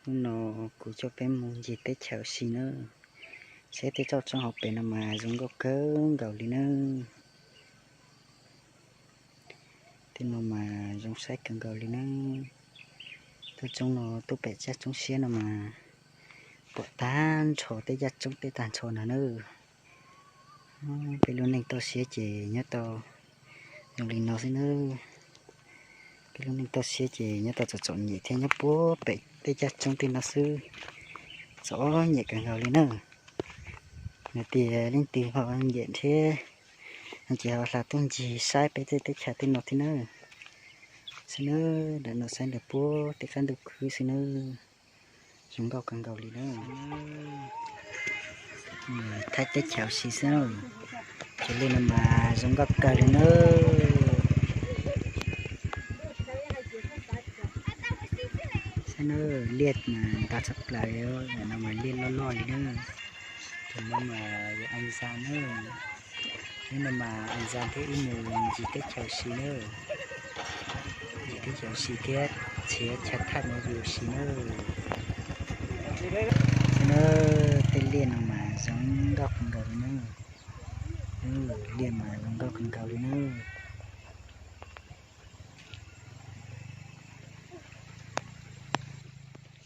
Hnub no kuv coj peb mus ncig teb chaws si nawb. Saib tej tsob tsoob hauv pes no mas zoo nkauj kawg nkaus li nawb. Tej no mas zoo saib kawg nkaus li nawb. Tsob tsoob no tuaj pem tsob tsoob siab no mas pom tag nrho tej tsob tsoob tej tag nrho no nawb. Peb lub neej toj siab ces nyob tau zoo li no xwb nawb. Peb lub neej toj siab ces nyob tau txom txom nyem thiab nyob puag pem tej tsob tsoob tej no xwb. Txom nyem kawg nkaus li nawb. Nws tias leej twg ho nyiam thiab no ces ho hla tuaj ncig saib peb tej teb chaws tej no thiab nawb. Xwb nawb, ntawm no saib ntawm puag tej qab ntuj khwb xwb nawb. Zoo nkauj kawg nkaus li nawb. Thaij teb chaws si xwb. Cov liaj no mas zoo nkauj kawg li nawb. Saib nawb, liaj mas ntas tshaj plaws li, no mas liaj loj loj li nawb. Tus no mas yog An Zaj nawb. Hnub no mas An Zaj thiab wb mus ncig teb chaws si nawb. Ncig teb chaws si thiab txiav chaw thaj no yus si nawb. Xwb nawb, tej liaj no mas zoo nkauj kawg nkaus li nawb. Liaj mas zoo nkauj kawg nkaus li nawb.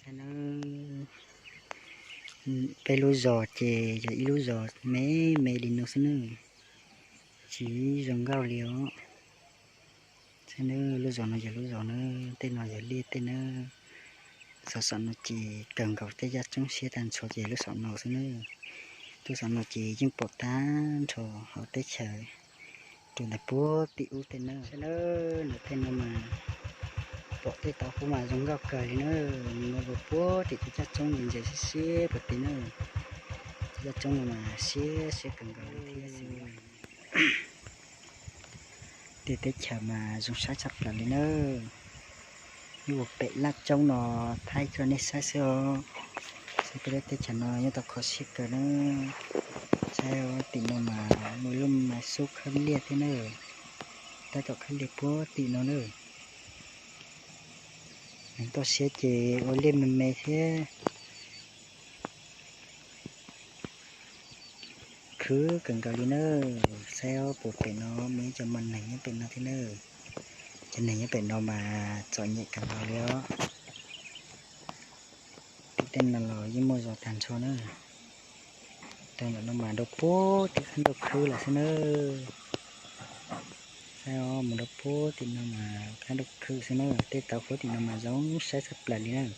Saib nawb, peb lub zos ces yog ib lub zos me me li no xwb nawb, tsis zoo nkauj li os. Saib nawb, lub zos no yog lub zos nawb, tej no yog liaj tej nawb. Saum saum no ces kawg nkaus tej tsob tsoob siab tag nrho ces lub saum no xwb nawb. Lub saum no ces yeej pom tag nrho hauv teb chaws rau ntawm puag tim ub tej nawb. Saib nawb, ntawm tej no mas pom tej tauv hub mas zoo nkauj kawg li nawb, nws mus puag tim tej tsob tsoob ntse ntse siab siab puag tim nawb. Tej tsob tsoob no mas siab siab kawg nkaus li thiab xwb. Tej teb chaws mas zoo saib tshaj plaws li nawb. Nyob puag pem laj tsoob no thaij rau nej saib xwb os. Saib peb lub teb chaws no nyob tau kho siab kawg nawb. Saib tim no mas muaj lub mas xub khawb liaj thiab nawb. Tab tom khawb liaj puag tim no nawb. Neeg toj siab ces ua liaj me me thiab. Khwb kawg nkaus li nawb. Saib os, puag pem no muaj ib co mas neeg nyob pem no thiab nawb. Cov neeg nyob pem no mas txom nyem kawg nkaus li os. Tim tej no los yeej muaj zos tag nrho nawb. Tau ntawm no mas rau puag tim qab ntuj khwb lawm xwb nawb. Saib os, mus rau puag tim no mas qab ntuj khwb xwb nawb. Tej tauv hub tim no mas zoo saib tshaj plaws li nawb.